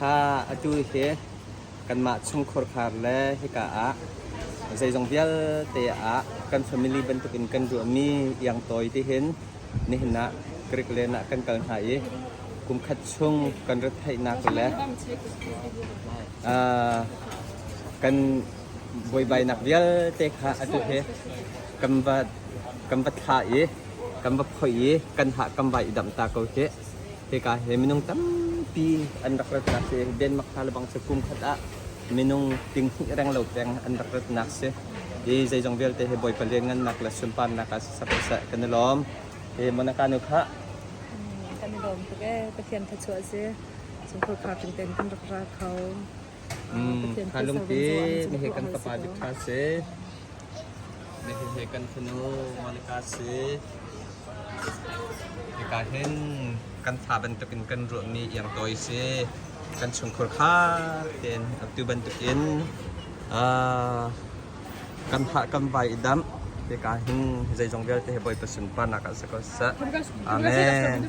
Kha atu hi kanmah chungkhar le hika ah zeizong vialte ah kan family bantukin kan ruahmi iang tawi ti hin nihin ah Greek len ah kan kal hna i kumkhat chung kan retheihnak le kan buaibainak vialte kha atu hi kan va kan va thlah i kan va phoih i kan hah kan vai i damh ta ko hih. Hika hi minung tampi an rak ratnak si. Denmark thla lebang cu kum khat ah minung ting hnih reng lo peng an rak ratnak si. Hi zeizong vialte hi Bawipa lianngannak le sunparnak ah siseh seh kan i lawm. Hi Monica nu kha Kan i lawm tuk ee. Pathian thluachuah si. Chungkhar kha ten kan rak ra kho. Pathian Kha lungpi nihi kan fapa Victor si. Nihi hi kan fanu Monica si. Hika hin kan fa bantukin kan ruahmi iang tawi si. Kan chungkhur khar tein atu bantukin kan hah kan vai i damh. Hika hin zeizong vialte hi Bawipa sunparnak ah si ko seh. Amen.